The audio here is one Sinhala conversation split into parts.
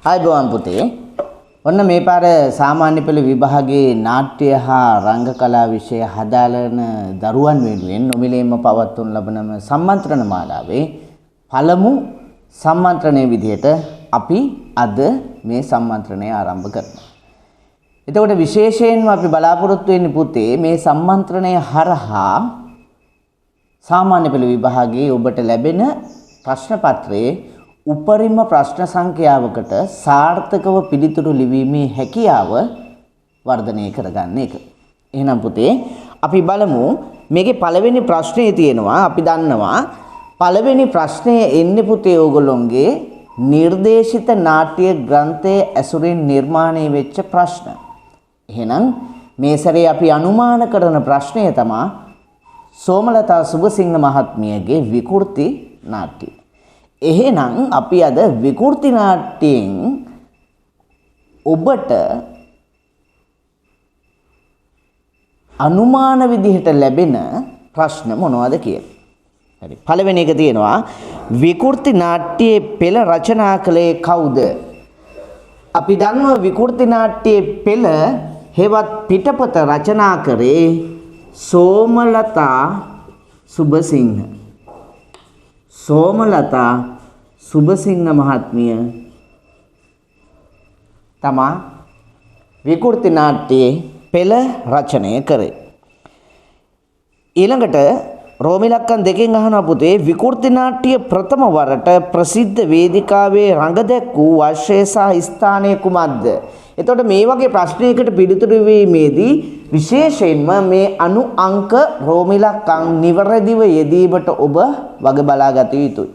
ආයුබෝවන් පුතේ. ඔන්න මේ පාර සාමාන්‍ය පෙළ විභාගයේ නාට්‍ය හා රංග කලා විෂය හදාරන දරුවන් වෙනුවෙන් නොමිලේම පවත්වනු ලබන සම්මන්ත්‍රණ මාලාවේ පළමු සම්මන්ත්‍රණය විදිහට අපි අද මේ සම්මන්ත්‍රණය ආරම්භ කරනවා. එතකොට විශේෂයෙන්ම අපි බලාපොරොත්තු වෙන්නේ පුතේ මේ සම්මන්ත්‍රණය හරහා සාමාන්‍ය පෙළ විභාගයේ ඔබට ලැබෙන ප්‍රශ්න පත්‍රයේ උපරිම ප්‍රශ්න සංඛ්‍යාවකට සාර්ථකව පිළිතුරු ලිවීමේ හැකියාව වර්ධනය කරගන්න එක. එහෙනම් පුතේ අපි බලමු මේකේ පළවෙනි ප්‍රශ්නේ තියෙනවා. අපි දන්නවා පළවෙනි ප්‍රශ්නේ එන්නේ පුතේ ඕගොල්ලොන්ගේ නිර්දේශිත නාට්‍ය ග්‍රන්ථයේ ඇසුරින් නිර්මාණය වෙච්ච ප්‍රශ්න. එහෙනම් මේ සැරේ අපි අනුමාන කරන ප්‍රශ්නය තමා සෝමලතා සුබසිංහ මහත්මියගේ විකෘති නාට්‍යය. එහෙනම් අපි අද විකෘති නාට්‍යයෙන් ඔබට අනුමාන විදිහට ලැබෙන ප්‍රශ්න මොනවද කියලා. හරි. පළවෙනි එක තියෙනවා විකෘති නාට්‍යයේ පෙළ රචනා කළේ කවුද? අපි දන්නවා විකෘති නාට්‍යයේ පෙළ හෙවත් පිටපත රචනා කරේ සෝමලතා සුබසිංහ. සෝමලතා සුබසිංහ මහත්මිය තමා විකෘති නාට්‍යයේ පෙළ රචනය කරේ. ඊළඟට රෝමිලක්කන් දෙකෙන් අහනවා පුතේ විකෘති නාට්‍ය ප්‍රථම වරට ප්‍රසිද්ධ වේදිකාවේ රඟ දැක් වූ වර්ෂය සහ ස්ථානය කුමක්ද? එතකොට මේ වගේ ප්‍රශ්නයකට පිළිතුරු වීමේදී විශේෂයෙන්ම මේ අනු අංක රෝමිලක්කන් නිවැරදිව යෙදීමට ඔබ වග බලාගත යුතුයි.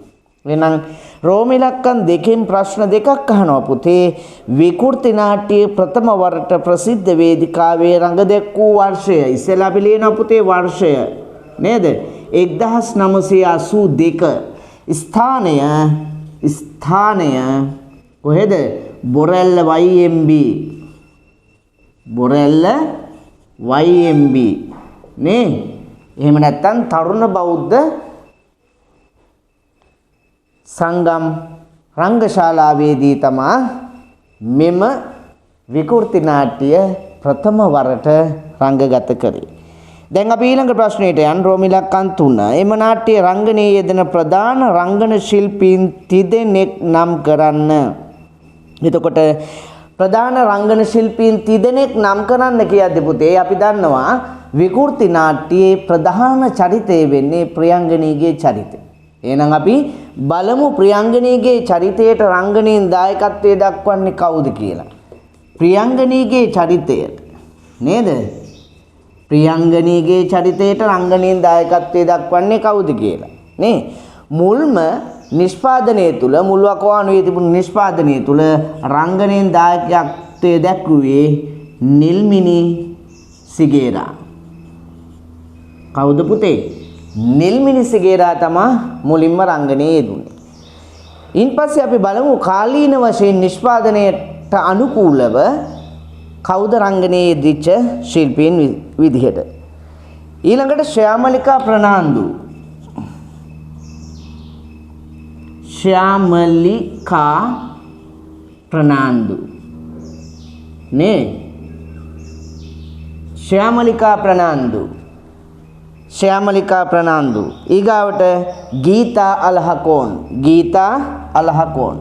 එහෙනම් රෝමිලක්කන් දෙකෙන් ප්‍රශ්න දෙකක් අහනවා පුතේ. විකෘති නාට්‍යයේ ප්‍රථම වරට ප්‍රසිද්ධ වේදිකාවේ රඟ දැක් වූ වර්ෂය. ඉස්සෙල්ලා අපි ලියනවා පුතේ වර්ෂය නේද? 1982. ස්ථානය කොහෙද? බොරැල්ල YMB. Borella YMB නේ. එහෙම නැත්නම් තරුණ බෞද්ධ සංගම් රංගශාලාවේදී තමා මෙම විකෘති නාට්‍ය ප්‍රථම වරට රංගගත කරේ. දැන් අපි ඊළඟ ප්‍රශ්නයට යන්. රෝමිලක්කන් 3. එම නාට්‍ය රංගනයේ යෙදෙන ප්‍රධාන රංගන ශිල්පීන් තිදෙනෙක් නම් කරන්න. එතකොට ප්‍රධාන රංගන ශිල්පීන් තිදෙනෙක් නම් කරන්න කියද්දී පුතේ අපි දන්නවා විකෘති නාට්‍යයේ ප්‍රධාන චරිතය වෙන්නේ ප්‍රියංගනීගේ චරිතය. එහෙනම් අපි බලමු ප්‍රියංගනීගේ චරිතයට රංගනයෙන් දායකත්වයේ දක්වන්නේ කවුද කියලා. ප්‍රියංගනීගේ චරිතයට නේද? ප්‍රියංගනීගේ චරිතයට රංගනයෙන් දායකත්වයේ දක්වන්නේ කවුද කියලා නේ. මුල්ම නිෂ්පාදනය තුල මුල් වකවානුවේ තිබුණු නිෂ්පාදනය තුල රංගනයෙන් දායකත්වයේ දැක්වුවේ නිල්මිනි සිගේරා. කවුද පුතේ? නිල්මිනි සිගේරා තමා මුලින්ම රංගනයේ යෙදුනේ. ඉන්පස්සේ අපි බලමු කාලීන වශයෙන් නිෂ්පාදනයට අනුකූලව කවුද රංගනයේ යෙදිච්ච ශිල්පීන් විදිහට. ඊළඟට ශ්‍යාමලිකා ප්‍රනාන්දු. ශ්‍යාමලිකා ප්‍රනාන්දු නේ. ශ්‍යාමලිකා ප්‍රනාන්දු. ශ්‍යාමලිකා ප්‍රනාන්දු. ඊගාවට ගීතා අලහකෝන්. ගීතා අලහකෝන්.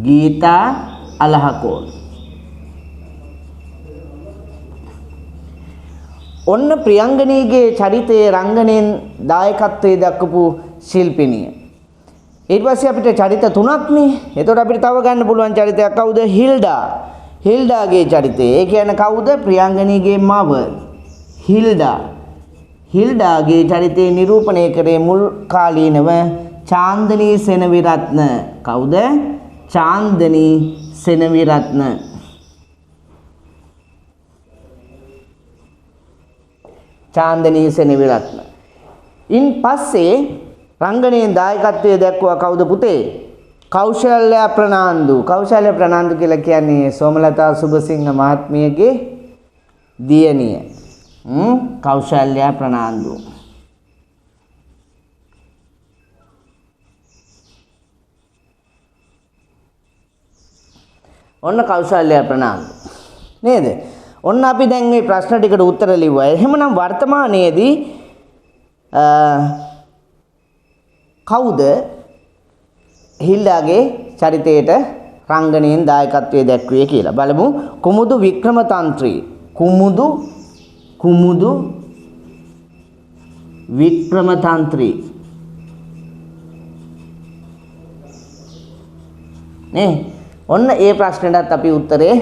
ගීතා අලහකෝන්. ඔන්න ප්‍රියංගනීගේ චරිතයේ රංගනයෙන් දායකත්වයේ දක්වපු ශිල්පිනිය. ඊට පස්සේ අපිට චරිත තුනක් නේ. එතකොට අපිට තව ගන්න පුළුවන් චරිතයක් කවුද? හිල්ඩා. හිල්ඩාගේ චරිතය. ඒ කියන්නේ කවුද? ප්‍රියංගනීගේ මව හිල්ඩා. හිල්ඩාගේ චරිතය නිරූපණය කරේ මුල් කාලීනව චාන්දනී සෙනවිරත්න. කවුද? චාන්දනී සෙනවිරත්න. චාන්දනී සෙනවිරත්න. ඉන් පස්සේ රංගනයෙන් දායකත්වයේ දැක්වුවා කවුද පුතේ? කෞශල්‍ය ප්‍රනාන්දු. කෞශල්‍ය ප්‍රනාන්දු කියලා කියන්නේ සෝමලතා සුබසිංහ මහත්මියගේ දියණිය. කෞශල්‍ය ප්‍රනාන්දු. ඔන්න කෞශල්‍ය ප්‍රනාන්දු. නේද? ඔන්න අපි දැන් මේ ප්‍රශ්න ටිකට උත්තර ලිව්වා. එහෙමනම් වර්තමානයේදී කවුද හිල්ඩාගේ චරිතයට රංගනයෙන් දායකත්වයේ දැක්ුවේ කියලා බලමු. කුමුදු වික්‍රමතන්ත්‍රී. කුමුදු කුමුදු වික්‍රමතන්ත්‍රී නේ. ඔන්න ඒ ප්‍රශ්නෙටත් අපි උත්තරේ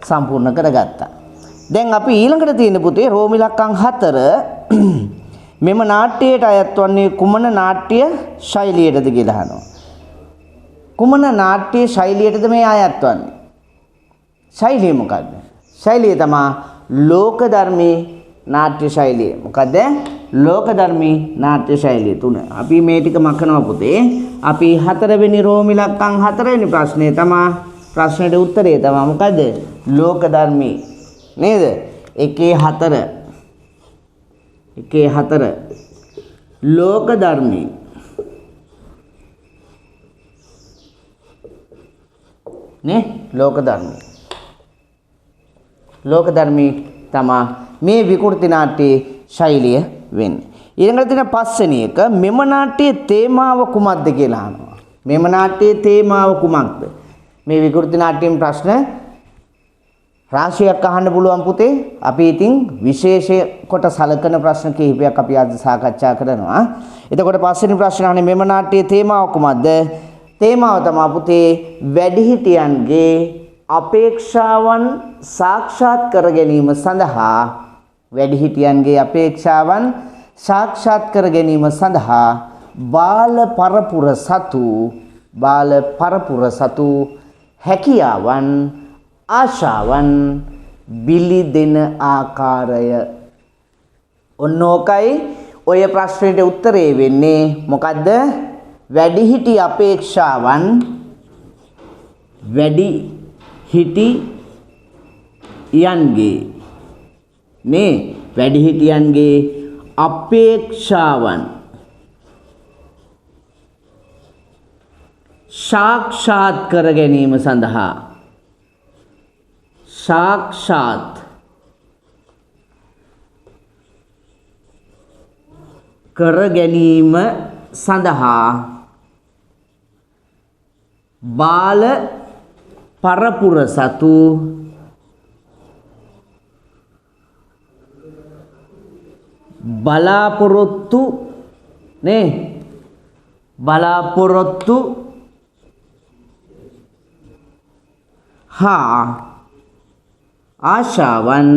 සම්පූර්ණ කරගත්තා. දැන් අපි ඊළඟට තියෙන පුතේ රෝම ඉලක්කම් 4 මෙම නාට්‍යයට අයත් වන්නේ කුමන නාට්‍ය ශෛලියටද කියලා අහනවා. කුමන නාට්‍ය ශෛලියටද මේ අයත් වන්නේ? ශෛලිය මොකද්ද? ශෛලිය තමා ලෝක ධර්මී නාට්‍ය ශෛලිය. මොකද්ද? ලෝක ධර්මී නාට්‍ය ශෛලිය තුන. අපි මේ ටික මකනවා පුතේ. අපි හතරවෙනි රෝම ඉලක්කම් හතරවෙනි ප්‍රශ්නේ තමා ප්‍රශ්නෙට උත්තරේ තමා මොකද්ද? ලෝක ධර්මී නේද? 1 4 1 4 ලෝක ධර්මී නේ. ලෝක ධර්මී ලෝක ධර්මී තමා මේ විකෘති නාට්‍යයේ ශෛලිය වෙන්නේ. ඊළඟට තියෙන පස්වෙනි එක මෙම නාට්‍යයේ තේමාව කුමක්ද කියලා අහනවා. මෙම නාට්‍යයේ තේමාව කුමක්ද? මේ විකෘති නාට්‍යයෙන් ප්‍රශ්න රාශියක් අහන්න පුළුවන් පුතේ. අපි ඉතින් විශේෂ කොට සලකන ප්‍රශ්න කිහිපයක් අපි අද සාකච්ඡා කරනවා. එතකොට පස්වෙනි ප්‍රශ්න අහන්නේ මෙම නාට්‍යයේ තේමාව කුමක්ද? තේමාව තමා පුතේ වැඩිහිටියන්ගේ අපේක්ෂාවන් සාක්ෂාත් කර ගැනීම සඳහා වැඩිහිටියන්ගේ අපේක්ෂාවන් සාක්ෂාත් කර ගැනීම සඳහා බාල පරපුර සතු හැකියාවන් ආශාවන් බිලි දෙන ආකාරය. ඔන්න ඕකයි ඔය ප්‍රශ්නෙට උත්තරේ වෙන්නේ. මොකද්ද? වැඩිහිටි අපේක්ෂාවන් වැඩිහිටියන්ගේ නේ වැඩිහිටියන්ගේ අපේක්ෂාවන් සාක්ෂාත් කර ගැනීම සඳහා සාක්ෂාත් කර ගැනීම සඳහා බාල පරපුර සතු බලාපොරොත්තු නේ බලාපොරොත්තු හා ආශාවන්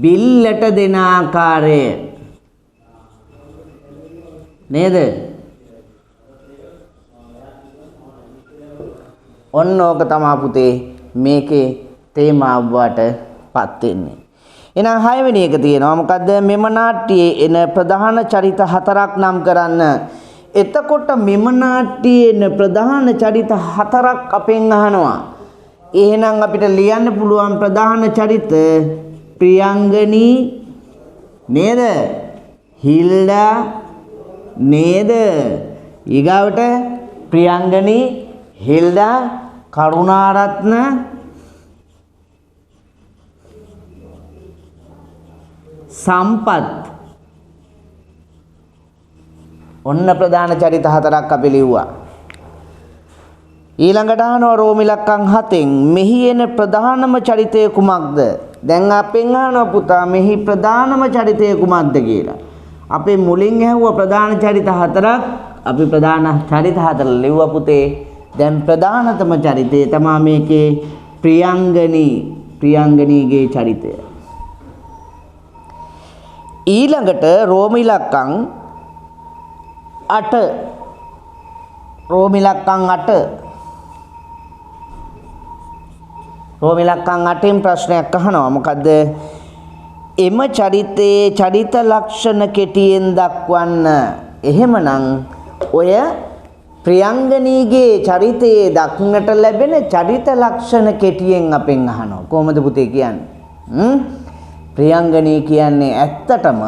බිල්ලට දෙන ආකාරය නේද? ඔන්න ඕක තමා පුතේ මේකේ තේමාව වට පත් වෙන්නේ. එහෙනම් හයවෙනි එක තියෙනවා මොකද්ද? මෙම නාට්‍යයේ එන ප්‍රධාන චරිත හතරක් නම් කරන්න. එතකොට මෙම නාට්‍යයේ එන ප්‍රධාන චරිත හතරක් අපෙන් අහනවා. එහෙනම් අපිට ලියන්න පුළුවන් ප්‍රධාන චරිත ප්‍රියංගනී නේද? හිල්ඩා නේද? ඊගාවට ප්‍රියංගනී, හිල්ඩා, කරුණාරත්න, සම්පත්. ඔන්න ප්‍රධාන චරිත හතරක් අපි ලිව්වා. ඊළඟට අහනවා රෝම ඉලක්කම් 7න් මෙහි එන ප්‍රධානම චරිතය කුමක්ද? දැන් අපෙන් අහනවා පුතා මෙහි ප්‍රධානම චරිතය කුමක්ද කියලා. අපේ මුලින් ඇහුවා ප්‍රධාන චරිත හතරක්. අපි ප්‍රධාන චරිත හතර ලිව්වා පුතේ. දැන් ප්‍රධානතම චරිතය තමා මේකේ ප්‍රියංගනී, ප්‍රියංගනීගේ චරිතය. ඊළඟට රෝම ඉලක්කම් 8 රෝම ඉලක්කම් 8 රෝම ඉලක්කම් 8න් ප්‍රශ්නයක් අහනවා. මොකද්ද? එම චරිතයේ චරිත ලක්ෂණ කෙටියෙන් දක්වන්න. එහෙමනම් ඔය ප්‍රියංගනීගේ චරිතයේ දක්නට ලැබෙන චරිත ලක්ෂණ කෙටියෙන් අපෙන් අහනවා. කොහොමද පුතේ කියන්නේ? ප්‍රියංගනී කියන්නේ ඇත්තටම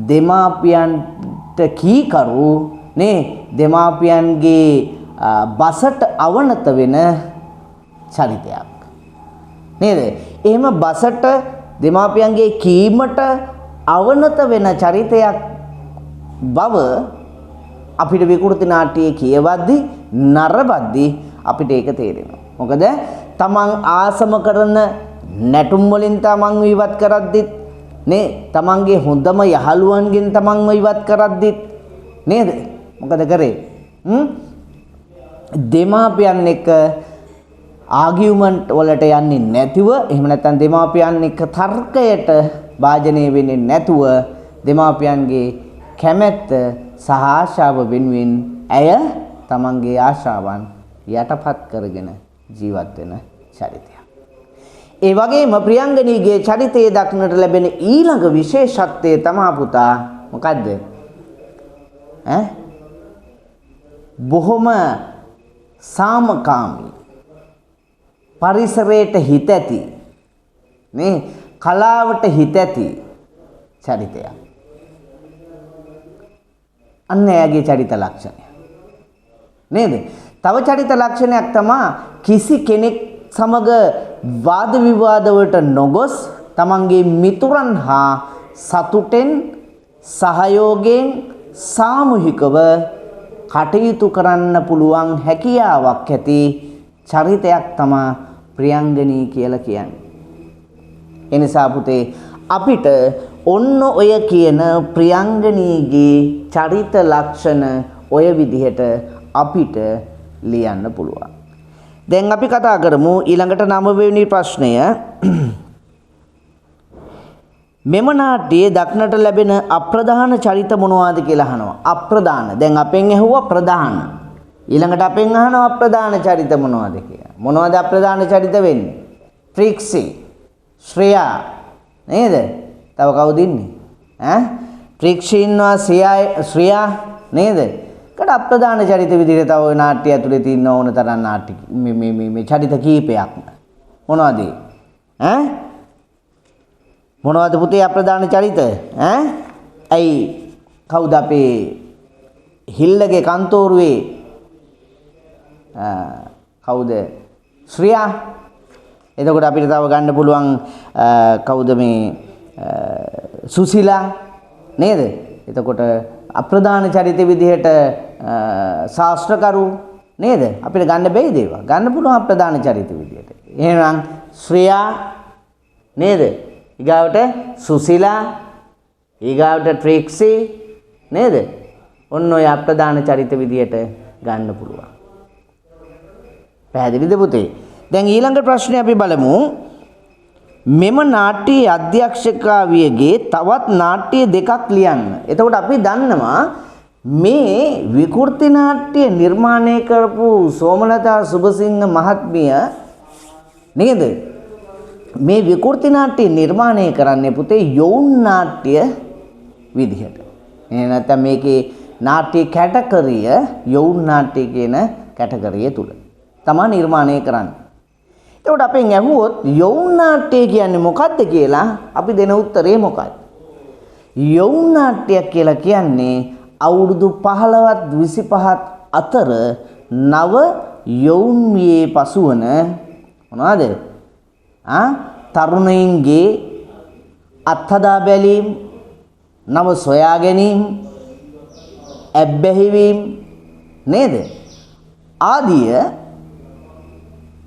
දෙමාපියන්ට කීකරු නේ දෙමාපියන්ගේ බසට අවනත වෙන චරිතයක්. නේද? එහෙම බසට දෙමාපියන්ගේ කීමට අවනත වෙන චරිතයක් බව අපිට විකෘති නාට්‍යයේ කියවද්දි නරඹද්දි අපිට ඒක තේරෙනවා. මොකද තමන් ආසම කරන නැටුම් වලින් තමන්ව ඉවත් කරද්දිත් නේ, තමන්ගේ හොඳම යහළුවන්ගෙන් තමන්ව ඉවත් කරද්දිත් නේද? මොකද කරේ? දෙමාපියන් එක්ක ආගියුමන්ට් වලට යන්නේ නැතිව, එහෙම නැත්නම් දෙමාපියන් එක්ක තර්කයට භාජනය වෙන්නේ නැතුව දෙමාපියන්ගේ කැමැත්ත සහ ආශාව වෙනුවෙන් ඇය තමන්ගේ ආශාවන් යටපත් කරගෙන ජීවත් වෙන චරිතයක්. ඒ වගේම ප්‍රියංගනීගේ චරිතයේ දක්නට ලැබෙන ඊළඟ විශේෂත්වය තමා පුතා මොකද්ද? ඈ බොහොම සාමකාමී, පරිසරයට හිත ඇති නේ, කලාවට හිත ඇති චරිතයක්. අන්න එයාගේ චරිත ලක්ෂණය. නේද? තව චරිත ලක්ෂණයක් තමා කිසි කෙනෙක් සමග වාද විවාද වලට නොගොස් තමන්ගේ මිතුරන් හා සතුටෙන් සහයෝගයෙන් සාමූහිකව කටයුතු කරන්න පුළුවන් හැකියාවක් ඇති චරිතයක් තමා ප්‍රියංගනී කියලා කියන්නේ. එනිසා පුතේ අපිට ඔන්න ඔය කියන ප්‍රියංගනීගේ චරිත ලක්ෂණ ඔය විදිහට අපිට ලියන්න පුළුවන්. දැන් අපි කතා කරමු ඊළඟට 9 වෙනි ප්‍රශ්නය. මෙම නාට්‍යයේ දක්නට ලැබෙන අප්‍රධාන චරිත මොනවාද කියලා අහනවා. අප්‍රධාන. දැන් අපෙන් ඇහුවා ප්‍රධාන. ඊළඟට අපෙන් අහනවා අප්‍රධාන චරිත මොනවාද කියලා. මොනවාද අප්‍රධාන චරිත වෙන්නේ? ට්‍රික්සි, ශ්‍රේයා නේද? තව කවුද ඉන්නේ? ඈ ට්‍රික්සි ඉන්නවා, ශ්‍රේයා නේද? ඒකට අප්‍රධාන චරිත විදිහට තව ඔය නාට්‍ය ඇතුලේ තියෙන ඕන තරම් නාට්‍ය මේ මේ මේ මේ චරිත කීපයක්ම. මොනවද ඒ? ඈ මොනවද පුතේ අප්‍රධාන චරිත? ඈ ඇයි කවුද අපේ හිල්ලගේ කන්තෝරුවේ කවුද? ශ්‍රියා. එතකොට අපිට තව ගන්න පුළුවන් කවුද මේ සුසිලා නේද? එතකොට අප්‍රධාන චරිත විදිහට ශාස්ත්‍රකරු නේද? අපිට ගන්න බැයිද ඒවා? ගන්න පුළුවන් අප්‍රධාන චරිත විදිහට. එහෙනම් ශ්‍රියා නේද? ඊගාවට සුසිලා, ඊගාවට ට්‍රික්සි නේද? ඔන්න ඔය අප්‍රධාන චරිත විදිහට ගන්න පුළුවන්. පැහැදිලිද පුතේ? දැන් ඊළඟ ප්‍රශ්නේ අපි බලමු. මෙම නාට්‍යයේ අධ්‍යක්ෂකාවියගේ තවත් නාට්‍ය දෙකක් ලියන්න. එතකොට අපි දන්නවා මේ විකෘති නාට්‍ය නිර්මාණය කරපු සෝමලතා සුබසිංහ මහත්මිය නේද? මේ විකෘති නාට්‍ය නිර්මාණය කරන්නේ පුතේ යොවුන් නාට්‍ය විදිහට. එහෙම නැත්නම් මේකේ නාට්‍ය කැටගරිය යොවුන් නාට්‍ය කියන කැටගරිය තුල තමා නිර්මාණය කරන්නේ. එතකොට අපෙන් ඇහුවොත් යොවුන් නාට්‍ය කියන්නේ මොකද්ද කියලා අපි දෙන උත්තරේ මොකක්ද? යොවුන් නාට්‍යයක් කියලා කියන්නේ අවුරුදු 15ත් 25ත් අතර නව යොවුන් වියේ පසුවන මොනවද? තරුණයින්ගේ අත්හදා බැලීම්, නව සොයා ගැනීම්, ඇබ්බැහිවීම් නේද? ආදිය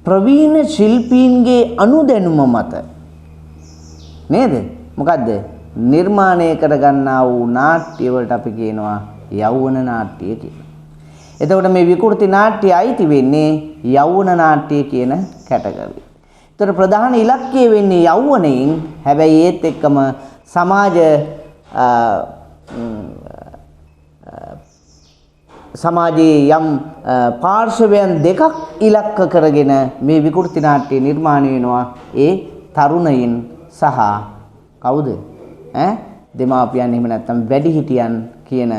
ප්‍රවීණ ශිල්පීන්ගේ අනුදැනුම මත නේද? මොකද්ද? නිර්මාණය කරගන්නා වූ නාට්‍ය වලට අපි කියනවා යෞවන නාට්‍ය කියලා. එතකොට මේ විකෘති නාට්‍ය අයිති වෙන්නේ යෞවන නාට්‍ය කියන කැටගරිය. එතකොට ප්‍රධාන ඉලක්කය වෙන්නේ යෞවනයින්. හැබැයි ඒත් එක්කම සමාජයේ යම් පාර්ශවයන් දෙකක් ඉලක්ක කරගෙන මේ විකෘති නාට්‍ය නිර්මාණය වෙනවා. ඒ තරුණයින් සහ කවුද? ඈ දෙමාපියන් එහෙම නැත්නම් වැඩිහිටියන් කියන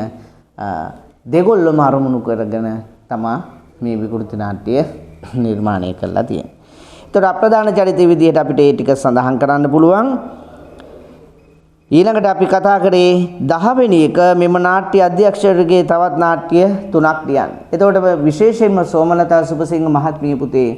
දෙගොල්ලම අරමුණු කරගෙන තමා මේ විකෘති නාට්‍ය නිර්මාණය කරලා තියෙන්නේ. එතකොට අප්‍රධාන චරිත විදිහට අපිට ඒ ටික සඳහන් කරන්න පුළුවන්. ඊළඟට අපි කතා කරේ 10 වෙනි එක මෙම නාට්‍ය අධ්‍යක්ෂකගේ තවත් නාට්‍ය 3ක් ලියන්න. එතකොට විශේෂයෙන්ම සෝමලතා සුබසිංහ මහත්මිය පුතේ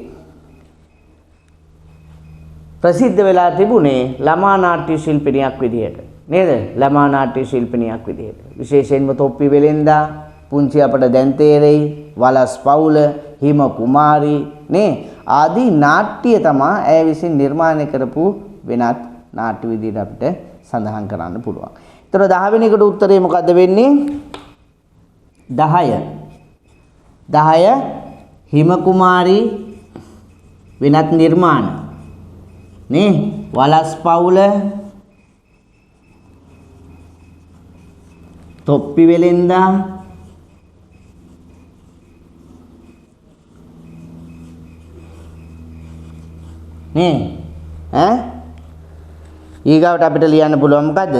ප්‍රසිද්ධ වෙලා තිබුණේ ළමා නාට්‍ය ශිල්පිනියක් විදිහට. නේද? ළමා නාට්‍ය ශිල්පිනියක් විදිහට. විශේෂයෙන්ම තොප්පි වෙලෙන්දා, පුංචි අපට දැන් තේරෙයි, වලස් පවුල, හිම කුමාරි නේ ආදී නාට්‍ය තමා ඇය විසින් නිර්මාණය කරපු වෙනත් නාට්‍ය විදිහට අපිට සඳහන් කරන්න පුළුවන්. ඒතර 10 වෙනි එකට උත්තරේ මොකද්ද වෙන්නේ? 10. 10 හිම කුමාරි වෙනත් නිර්මාණ නේ වලස් පවුල, තොප්පි වෙලෙන්දා, නේ ඈ ඊගාවට අපිට ලියන්න පුළුවන් මොකද්ද?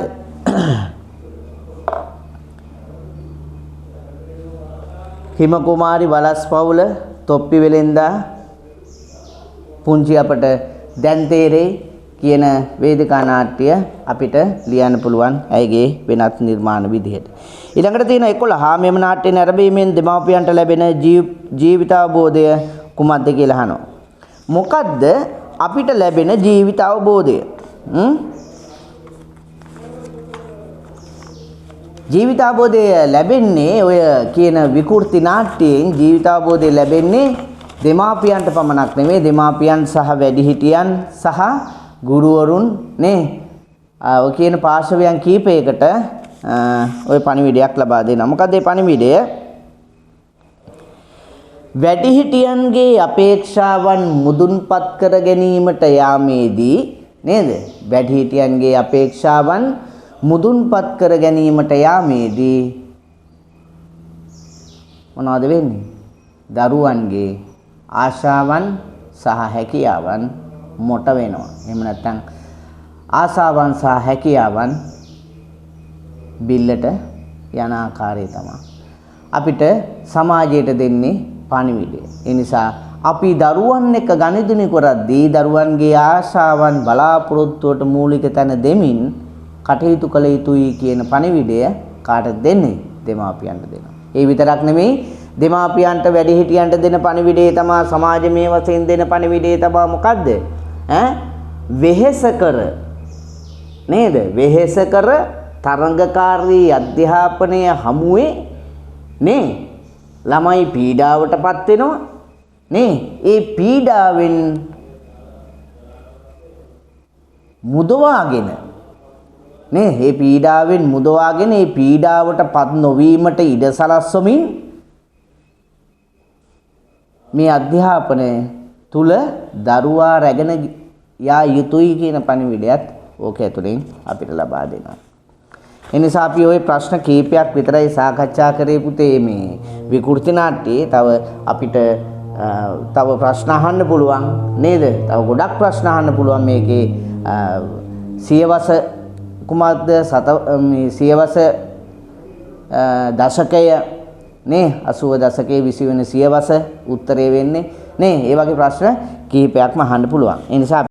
හිම කුමාරි, වලස් පවුල, තොප්පි වෙලෙන්දා, පුංචි අපට දැන් තේරෙයි කියන වේදිකා නාට්‍ය අපිට ලියන්න පුළුවන් ඇයගේ වෙනත් නිර්මාණ විදිහට. ඊළඟට තියෙන 11 මෙම නාට්‍ය නැරඹීමෙන් දෙමාපියන්ට ලැබෙන ජීවිතාවබෝධය කුමක්ද කියලා අහනවා. මොකද්ද අපිට ලැබෙන ජීවිතාවබෝධය? ජීවිතාවබෝධය ලැබෙන්නේ ඔය කියන විකෘති නාට්‍යයෙන් ජීවිතාවබෝධය ලැබෙන්නේ දෙමාපියන්ට පමණක් නෙමෙයි, දෙමාපියන් සහ වැඩිහිටියන් සහ ගුරුවරුන් නේ ඔය කියන පාර්ශවයන් කීපයකට ඔය පණිවිඩයක් ලබා දෙනවා. මොකද්ද ඒ පණිවිඩය? වැඩිහිටියන්ගේ අපේක්ෂාවන් මුදුන්පත් කර ගැනීමට යාමේදී නේද? වැඩිහිටියන්ගේ අපේක්ෂාවන් මුදුන්පත් කර ගැනීමට යාමේදී මොනවද වෙන්නේ? දරුවන්ගේ ආශාවන් සහ හැකියාවන් මොට වෙනවා. එහෙම නැත්නම් ආශාවන් සහ හැකියාවන් බිල්ලට යන ආකාරය තමයි අපිට සමාජයට දෙන්නේ පණිවිඩය. ඒ නිසා අපි දරුවන් එක්ක ගනුදෙනු කරද්දී දරුවන්ගේ ආශාවන් බලාපොරොත්තුවට මූලික තැන දෙමින් කටයුතු කළ යුතුයි කියන පණිවිඩය කාටද දෙන්නේ? දෙමාපියන්ට දෙනවා. ඒ විතරක් නෙමෙයි, දෙමාපියන්ට වැඩිහිටියන්ට දෙන පණිවිඩය තමා සමාජමය වශයෙන් දෙන පණිවිඩය තමා මොකද්ද? ඈ වෙහෙස කර නේද? වෙහෙස කර තරඟකාරී අධ්‍යාපනය හමුවේ නේ ළමයි පීඩාවටපත් වෙනවා නේ. ඒ පීඩාවෙන් මුදවාගෙන නේ, ඒ පීඩාවෙන් මුදවාගෙන ඒ පීඩාවටපත් නොවීමට ඉඩ සලස්වමින් මේ අධ්‍යාපනය තුල දරුවා රැගෙන යා යුතුයි කියන පණිවිඩයත් ඕක ඇතුලෙන් අපිට ලබා දෙනවා. ඒ නිසා අපි ওই ප්‍රශ්න කීපයක් විතරයි සාකච්ඡා කරේ පුතේ මේ විකෘති නාට්‍යයේ. තව අපිට තව ප්‍රශ්න අහන්න පුළුවන් නේද? තව ගොඩක් ප්‍රශ්න අහන්න පුළුවන් මේකේ සියවස කුමක්ද? සත මේ සියවස දශකය නේ 80 දශකයේ 20 වෙනි සියවස උත්තරේ වෙන්නේ නේ. ඒ වගේ ප්‍රශ්න කීපයක්ම අහන්න පුළුවන්. ඒ නිසා